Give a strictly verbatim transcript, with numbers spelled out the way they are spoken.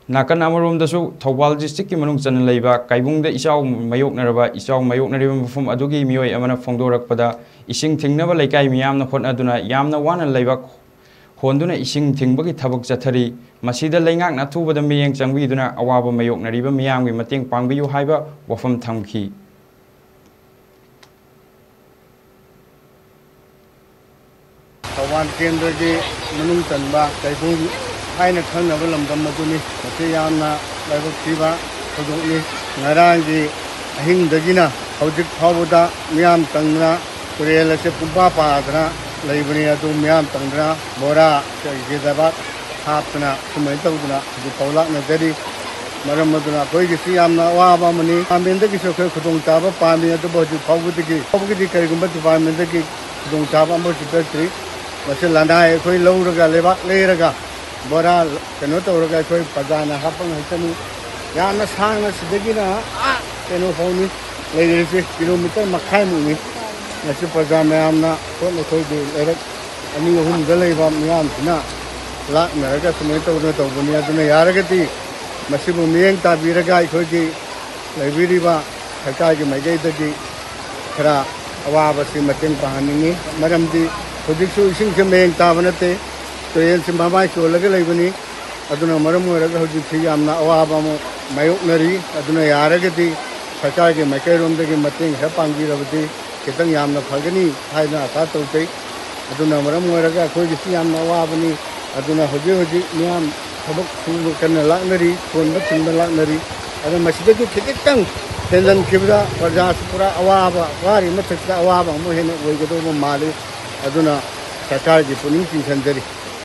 ꯅꯥꯀꯟ ꯑꯃꯔꯣꯝꯗꯁꯨ ꯊꯧꯕꯥꯜ ꯗꯤꯁꯇ꯭ꯔꯤꯛꯀꯤ ꯃꯅꯨꯡ ꯆꯟꯅ ꯂꯩꯕ ꯀꯥꯏꯕꯨꯡꯗ ꯏꯆꯥꯎ ꯃꯥꯌꯣꯛꯅꯔꯕ, ꯏꯆꯥꯎ ꯃꯥꯌꯣꯛꯅꯔꯤꯕ ꯃꯐꯝ ꯑꯗꯨꯒꯤ ꯃꯤꯑꯣꯏ ꯑꯃꯅ ꯐꯣꯡꯗꯣꯔꯛꯄꯗ, ꯏꯁꯤꯡ ꯊꯤꯡꯅꯕ ꯂꯩꯀꯥꯏ ꯃꯤꯌꯥꯝꯅ ꯍꯣꯠꯅꯗꯨꯅ ꯌꯥꯝꯅ ꯋꯥꯅ ꯂꯩꯕꯥꯛ ꯍꯣꯟꯗꯨꯅ ꯏꯁꯤꯡ ꯊꯤꯡꯕꯒꯤ ꯊꯕꯛ ꯆꯠꯊꯔꯤ꯫ ꯃꯁꯤꯗ ꯂꯩꯉꯥꯛꯅ ꯑꯊꯨꯕꯗ ꯃꯤꯠꯌꯦꯡ ꯆꯪꯕꯤꯗꯨꯅ ꯑꯋꯥꯕ ꯃꯥꯌꯣꯛꯅꯔꯤꯕ ꯃꯤꯌꯥꯝꯒꯤ ꯃꯇꯦꯡ ꯄꯥꯡꯕꯤꯌꯨ ꯍꯥꯏꯕ ꯋꯥꯐꯝ ꯊꯝꯈꯤ꯫ ꯊꯧꯕꯥꯜ ꯀꯦꯟꯗ꯭ꯔꯒꯤ ꯃꯅꯨꯡ ꯆꯟꯕ ꯀꯩꯕꯨꯡ ꯍꯥꯏꯅ ꯈꯪꯅꯕ ꯂꯝꯗꯝ ꯑꯗꯨꯅꯤ꯫ ꯃꯁꯤ ꯌꯥꯝꯅ ꯂꯥꯏꯕꯛ ꯊꯤꯕ ꯊꯧꯗꯣꯛꯅꯤ꯫ ꯉꯔꯥꯡꯒꯤ ꯑꯍꯤꯡꯗꯒꯤꯅ ꯍꯧꯖꯤꯛ ꯐꯥꯎꯕꯗ ꯃꯤꯌꯥꯝ ꯆꯪꯗꯅ ꯇꯨꯔꯦꯜ ꯑꯁꯤ ꯄꯨꯝꯄꯥ ꯄꯥꯗꯅ ꯂꯩꯕꯅꯤ꯫ ꯑꯗꯨ ꯃꯤꯌꯥꯝ ꯆꯪꯗꯅ ꯕꯣꯔꯥ, ꯀꯩꯒꯤ ꯂꯩꯕꯥꯛ ꯍꯥꯞꯇꯅ ꯁꯨꯃꯥꯏꯅ ꯇꯧꯗꯅ ꯍꯧꯖꯤꯛ ꯐꯥꯎ ꯂꯥꯛꯅꯖꯔꯤ꯫ ꯃꯔꯝ ꯑꯗꯨꯅ ꯑꯩꯈꯣꯏꯒꯤꯁꯨ ꯌꯥꯝꯅ ꯑꯋꯥꯕ ꯑꯃꯅꯤ꯫ ꯗꯤꯄꯥꯔꯠꯃꯦꯟꯗꯒꯤꯁꯨ ꯑꯩꯈꯣꯏ ꯈꯨꯗꯣꯡꯆꯥꯕ ꯄꯥꯝꯃꯤ, ꯑꯗꯨꯕꯨ ꯍꯧꯖꯤꯛ ꯐꯥꯎꯕꯗꯒꯤ, ꯐꯥꯎꯕꯒꯤꯗꯤ ꯀꯔꯤꯒꯨꯝꯕ ꯗꯤꯄꯥꯔꯠꯃꯦꯟꯗꯒꯤ ꯈꯨꯗꯣꯡꯆꯥꯕ ꯑꯃꯐꯥꯎ ꯄꯤꯔꯛꯇ꯭ꯔꯤ꯫ ꯃꯁꯤ ꯂꯅꯥꯏ ꯑꯩꯈꯣꯏ ꯂꯧꯔꯒ, ꯂꯩꯕꯥꯛ ꯂꯩꯔꯒ, ꯕꯣꯔꯥ ꯀꯩꯅꯣ ꯇꯧꯔꯒ ꯑꯩꯈꯣꯏ ꯄ꯭ꯔꯖꯥꯅ ꯍꯥꯞꯄ ꯉꯥꯛꯇꯅꯤ꯫ ꯌꯥꯝꯅ ꯁꯥꯡꯅ ꯁꯤꯗꯒꯤꯅ ꯑꯥ ꯀꯩꯅꯣ ꯐꯥꯎꯅꯤ ꯂꯩꯔꯤꯁꯤ, ꯀꯤꯂꯣꯃꯤꯇꯔ ꯃꯈꯥꯏꯃꯨꯛꯅꯤ꯫ ꯃꯁꯤ ꯄ꯭ꯔꯖꯥ ꯃꯌꯥꯝꯅ ꯄꯣꯠ ꯃꯊꯣꯏꯗꯨ ꯂꯩꯔꯛ ꯑꯅꯤ ꯑꯍꯨꯝꯗ ꯂꯩꯕ ꯃꯤꯌꯥꯝꯁꯤꯅ ꯂꯥꯛꯅꯔꯒ ꯁꯨꯃꯥꯏꯅ ꯇꯧꯗꯅ ꯇꯧꯕꯅꯤ꯫ ꯑꯗꯨꯅ ꯌꯥꯔꯒꯗꯤ ꯃꯁꯤꯕꯨ ꯃꯤꯠꯌꯦꯡ ꯇꯥꯕꯤꯔꯒ ꯑꯩꯈꯣꯏꯒꯤ ꯂꯩꯕꯤꯔꯤꯕ ꯁꯔꯀꯥꯔꯒꯤ ꯃꯥꯏꯀꯩꯗꯒꯤ ꯈꯔ ꯑꯋꯥꯕꯁꯤ ꯃꯇꯦꯡ ꯄꯥꯡꯍꯟꯅꯤꯡꯏ꯫ ꯃꯔꯝꯗꯤ ꯍꯧꯖꯤꯛꯁꯨ ꯏꯁꯤꯡꯁꯦ ꯃꯌꯦꯡ ꯇꯥꯕ ꯅꯠꯇꯦ, ꯇꯨꯔꯦꯜꯁꯤ ꯃꯃꯥꯏ ꯆꯣꯜꯂꯒ ꯂꯩꯕꯅꯤ꯫ ꯑꯗꯨꯅ ꯃꯔꯝ ꯑꯣꯏꯔꯒ ꯍꯧꯖꯤꯛꯁꯤ ꯌꯥꯝꯅ ꯑꯋꯥꯕ ꯑꯃ ꯃꯥꯌꯣꯛꯅꯔꯤ꯫ ꯑꯗꯨꯅ ꯌꯥꯔꯒꯗꯤ ꯁꯔꯀꯥꯔꯒꯤ ꯃꯥꯏꯀꯩꯔꯣꯝꯗꯒꯤ ꯃꯇꯦꯡ ꯈꯔ ꯄꯥꯡꯕꯤꯔꯕꯗꯤ ꯈꯤꯇꯪ ꯌꯥꯝꯅ ꯐꯒꯅꯤ ꯍꯥꯏꯅ ꯑꯥꯁꯥ ꯇꯧꯖꯩ꯫ ꯑꯗꯨꯅ ꯃꯔꯝ ꯑꯣꯏꯔꯒ ꯑꯩꯈꯣꯏꯒꯤꯁꯨ ꯌꯥꯝꯅ ꯑꯋꯥꯕꯅꯤ꯫ ꯑꯗꯨꯅ ꯍꯧꯖꯤꯛ ꯍꯧꯖꯤꯛ ꯃꯤꯌꯥꯝ ꯊꯕꯛ ꯁꯨꯕ ꯀꯟꯅ ꯂꯥꯛꯅꯔꯤ, ꯊꯣꯟꯕ ꯊꯤꯟꯕ ꯂꯥꯛꯅꯔꯤ꯫ ꯑꯗꯨ ꯃꯁꯤꯗꯒꯤ ꯈꯤꯖꯤꯛꯇꯪ ꯍꯦꯟꯖꯟꯈꯤꯕꯗ ꯄ꯭ꯔꯖꯥꯁꯨ ꯄꯨꯔꯥ ꯑꯋꯥꯕ, ꯋꯥꯔꯤ ꯃꯊꯛꯇ ꯑꯋꯥꯕ ꯑꯃ ꯍꯦꯟꯅ ꯑꯣꯏꯒꯗꯧꯕ ꯃꯥꯜꯂꯤ꯫ ꯑꯗꯨꯅ ꯁꯔꯀꯥꯔꯒꯤ ꯄꯨꯛꯅꯤꯡ ꯆꯤꯡꯁꯤꯟꯖꯔꯤ꯫